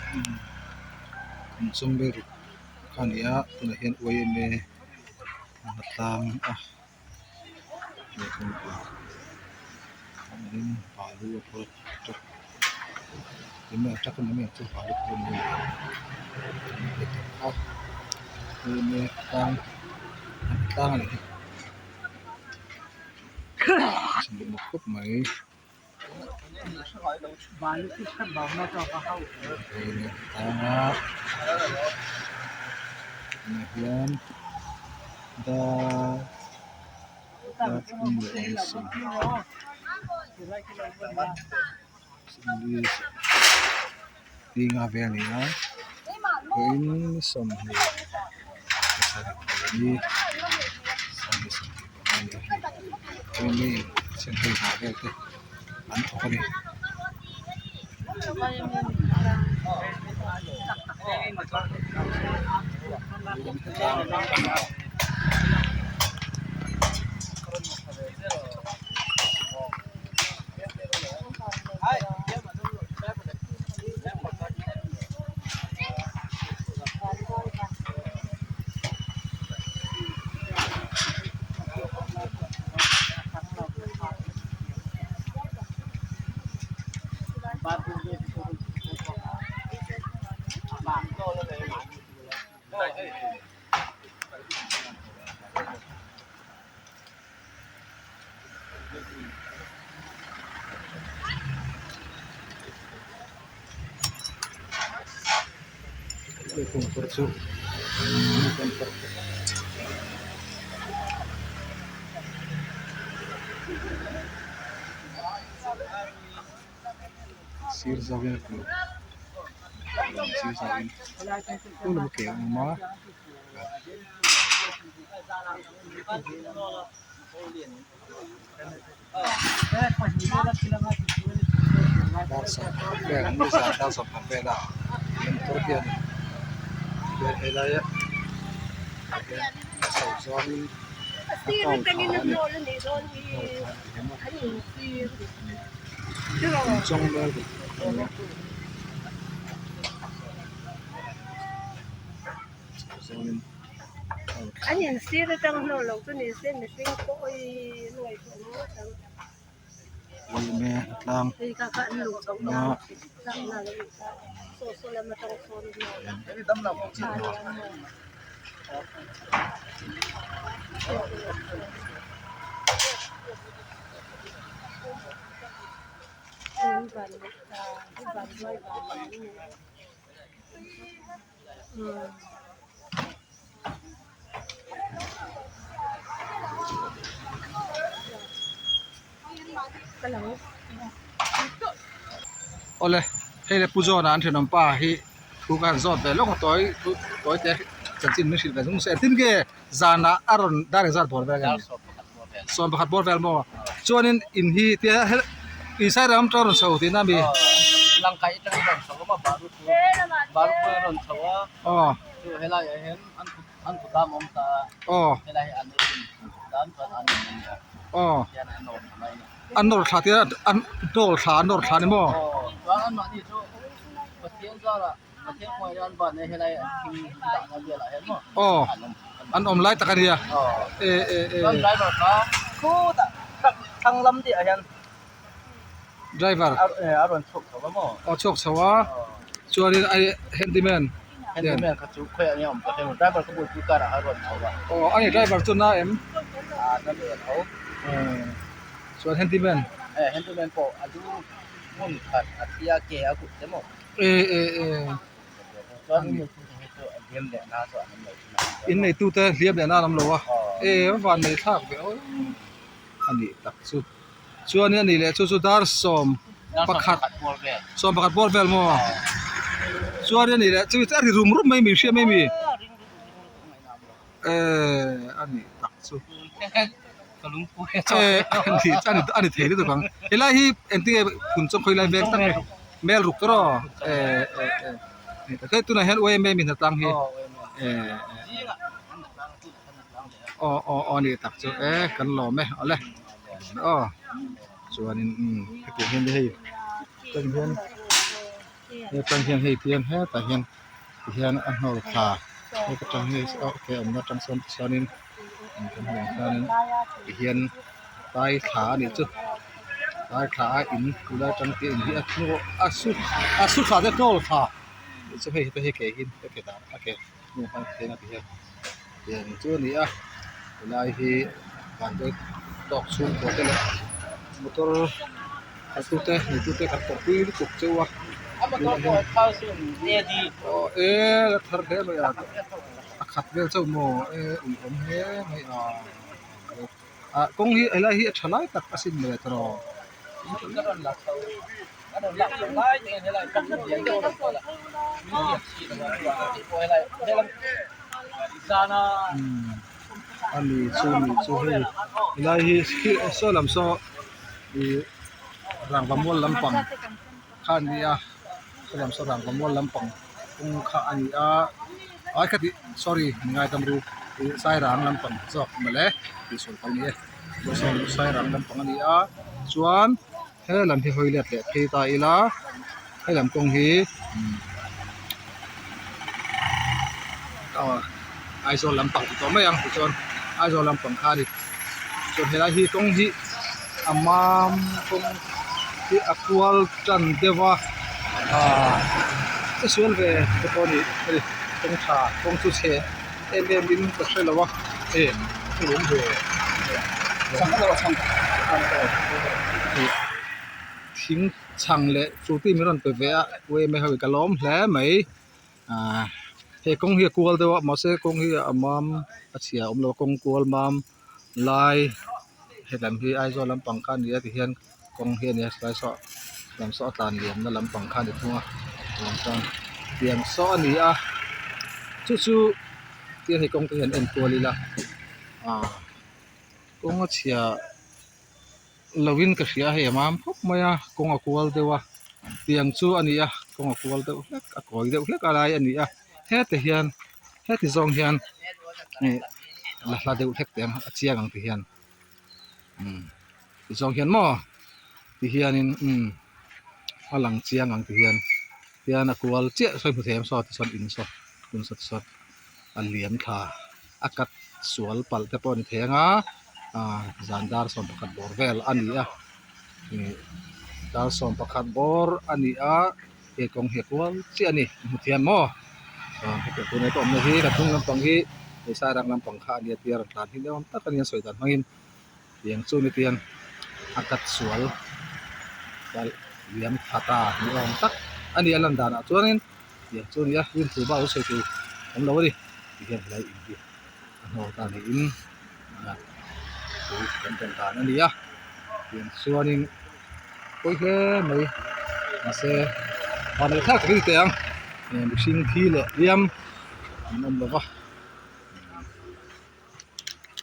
Phunchawng vel kha a ni a tunah hian yma a tlang a balu a phur a eng truck a ni mai ang chu balu phur a ni a yma tlang tlang a ni hi khawp mai. Tunah hian dar vel a ni a vawiin 20 pasarih 25 a ni a hei hna vel te an thawk a ni. Sir zawin a hmuh sir zawin ke a awm a. Dar sawmpakhat vel an ni zan dar sawmpakhat vela motor hian hian helaia ah hian a chho zawngin a kau thla a ni kau thla a ni inchawng vel a ni a chho zawngin. An insir atang hlawh lo chu ni se mihring pawh awii an ngaihtuah ngawt ang. Hei kha kha an luh chhoh na tlakna lo ni kha saw saw lam atang sawn a ni ang maw. Awle hei le Pu John-a an thenawm pa hi thu ka han zawt ve lawk a tawi tawi te chanchin min hrilh ve zung se engtin nge zanah a rawn dar engzat bawr vel nge 11 bawr vel maw chuanin in hi tia inside ram tang a rawn chho tihna a mi. Barpui a rawn chho a, chu helaiah hian an kut dam a awm ta a, helai hi an in an kut dam chuan an in a nia, hian an nawr thla mai a ni. An nawr thla tir a, an dawl thla an nawr thla a ni maw? Aw, chuan anmahni chu Pathian zarah Pathian hmuai hian an ban e helai an thing dahna velah hian maw an awm An awm lai tak a nia, e e e. Chuan driver kha khutah thlang lam tih ah hian. Driver. A rawn chhuak chho a maw? Aw chhuak chho a. Chuanin ai handyman. Handyman kha chu khawiah nge a awm ta hle maw? Driver ka buaipui karah a rawn chho a. Aw ani driver chu na em? Ah na ve tho. Chuan handyman. Eh handyman pawh a lu hmun khat a thi a ke a kut te maw? E e e. Chuan in neitute hi chu a hliam leh na chu an awm lo thin a. In neitute hliam leh na an awm lo a. E a van nei thlak ve aw. A nih tak chu. Chuanin a nih leh chu chu dar 11 11 bawr vel maw chuanin a nih leh chu a ri rum rum mai mi hria mai mi eh a nih tak chu eh a ni a ni thei lutuk ang helai hi engtin nge phun chawng khawi lai vel tak nge mel ruk tawh rawh eh eh eh tunah hian yma mi hnatlang hi eh aw aw aw a ni tak chu e kan lawm e awle aw chuanin umm hetiang hian hei tang hian. Atang hian hei tihian hetah hian tihian a hnawl thla heta tang hi ke awmna atang sawn tichuanin kan hmuh ang khianin tihian tai thla a nih chu tai thla a in tulai atang te in hi a a su a su thla te hnawl thla tih chu hei te hi ke hi a ke dan a ke hnuh hman theng a tihian tiang chu a ni a helai hi vanduai tawk chhungkua te leh motor khalhtute neitute kan tawrhpui lutuk cheu a aw e la thar hle mai a a khat vel chauh maw e ui awm hle mai a ah kawng hi helai hi a tha lai tak asin mawle tawrh. Ani chu ni chu hei helai hi saw lam saw ih rangva mual lampang kha a ni a saw lam saw rangva mual lampang kawng kha a ni a ai ka tih sorry min ngaidam ru ih sairang lampang zawk mawle tih sawi pawh a ni e sairang lampang a ni a chuan. He lam hi hawi let leh phei ta ila he lam kawng hi aw Aizawl lampang ti tawh mai ang tichuan Aizawl lampang kha a ni chuan helai hi kawng hi a mam kawng hi a kual tan deuh a ahh che sual ve te pawh a ni kawng tha kawng chu chhe em em in ka hre lo a e ka lawm ve thing chhang leh frooti min rawn pe ve a u em em ho hi ka lawm hle mai ah he kawng hi a kual deuh a mahse kawng hi a mam a chhia a awm lo a kawng kual mam lai helam hi Aizawl lampang kha a ni a tihian kawng hi a ni a helai saw lam saw a tlan liam na lampang kha a ni thung a chuan tiang saw a ni a chu chu tiang hei kawng te hian en kual ila ah kawng a chhia lo in ka hria hei a mam khawp mai a kawng a kual deuh a tiang chu a ni a kawng a kual deuh hlek a kawi deuh hlek a lai a ni a heti hian heti zawng hian ih la hla deuh hlek teh ang a chiang ang ti hian umm ti zawng hian maw ti hianin umm a lang chiang ang ti hian tihian a kual chiah sawi hmu thei ang saw tichuan in saw tun sawt sawt a liam thla a cut sual palh te pawh a ni thei ang a ah zan dar 11 bawr vel a ni a ih dar 11 bawr a ni a he kawng hi a kual chiah a ni hmu thiam maw ah hetiang tuna ka awmna hi ka hnung lampang hi hei sairang lampang kha a nia tia rawn tlan hi niawm tak a ni a sawi dan hmangin tiang chu ni tiang a cut sual palh liam tha ta ni awm tak a ni a lan danah chuanin tiang chu a ni a rintu bak lo sawi tur awm lo a ni ti hian helai in hi a hnawl ta niin thu kan tawn dan a ni a tiang chuanin pawi hle mai mahse vanneih thlak takin teh ang mihring thi leh hliam an awm lo va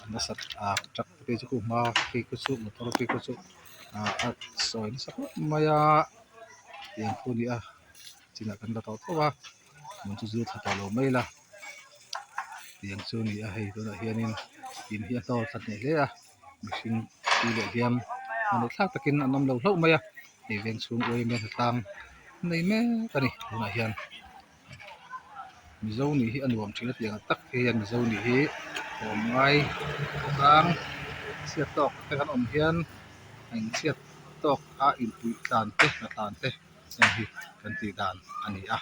a nasat a truck te phei chu khu hma phei khu chu motor phei khu chu ah a sawi nasa khawp mai a tiang khu a ni a chinah kan la tawh tho a lung chu zir thla tawh lo mai ila tiang chu a ni a hei tunah hianin in hi a hlawr thla hneh hle a mihring thi leh hliam a ni thlak takin an awm lo hlauh mai a hei veng chhung uai mai hnatlang nei mek a ni tunah hian mizo nih hi a nuam thin a tiang tak te hian mizo nih hi awm ngai tlang chhiat tawk te kan awm hian a inchhiat tawk a inpuih tlan te hnatlan te heng hi kan tih dan a ni a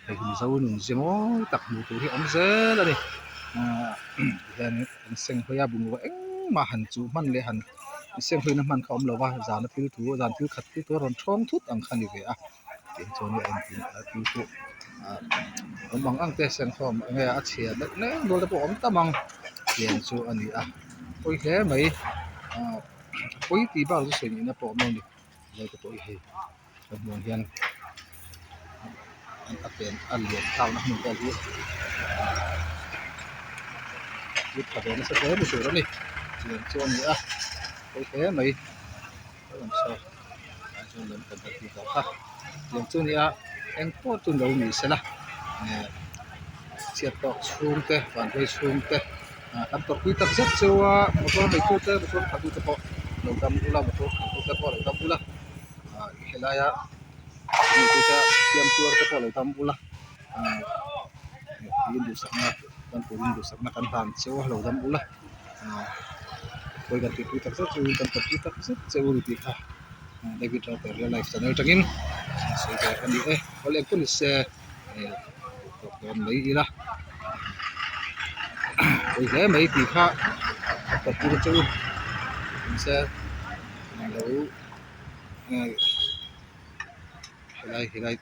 hei hi mizo nun zia mawi tak hmuh tur hi a awm zel a ni ahh tihian an seng hawi a bungrua engmah han chuh hman leh han seng hawina hman kha a awm lo va zana thil thu zan thil khat thil thu a rawn thawng thut ang kha a ni ve a tiang chuan a entir a thil pawh ah awm ang ang te sengkhawm eng nge a chhia deuh nek dawl te pawh a awm tam ang tiang chu a ni a pawi hle mai ah pawi tih bak chu sawi nihna pawh a awm lo a ni helai te pawh hi hei. Ka hmuh ang hian a pen a lian thlakna hmun vel hi a tha ve nasa hle ni tur a ni tiang chu a ni a pawi hle mai tiang chu a ni a eng pawh chu lo ni sela eh chhiat tawk chhung te vanduai chhung te ah kan tawrhpui tak zet chu a motor neitu te motor khalh tu te pawh lo dam ula motor khalh tu te pawh lo dam ula. Ah helaia hliam tuar te pawh lo dam ula ah in duhsakna kan turin duhsakna kan hlan cheu a lo dam ula ah pawi kan tihpui tak zet cheu in kan tawpui tak zet cheu a ni tih kha David Rauter real life channel atangin sawi ve a ni e awle engpawh ni se eh tawp dawn mai ila pawi hle mai tih kha ka tawpui cheu ni se lo helai helai.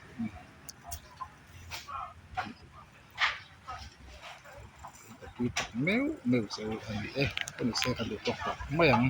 Tui tak meuh meuh chu a ni e a ni se kan duh tawk tak mai ang.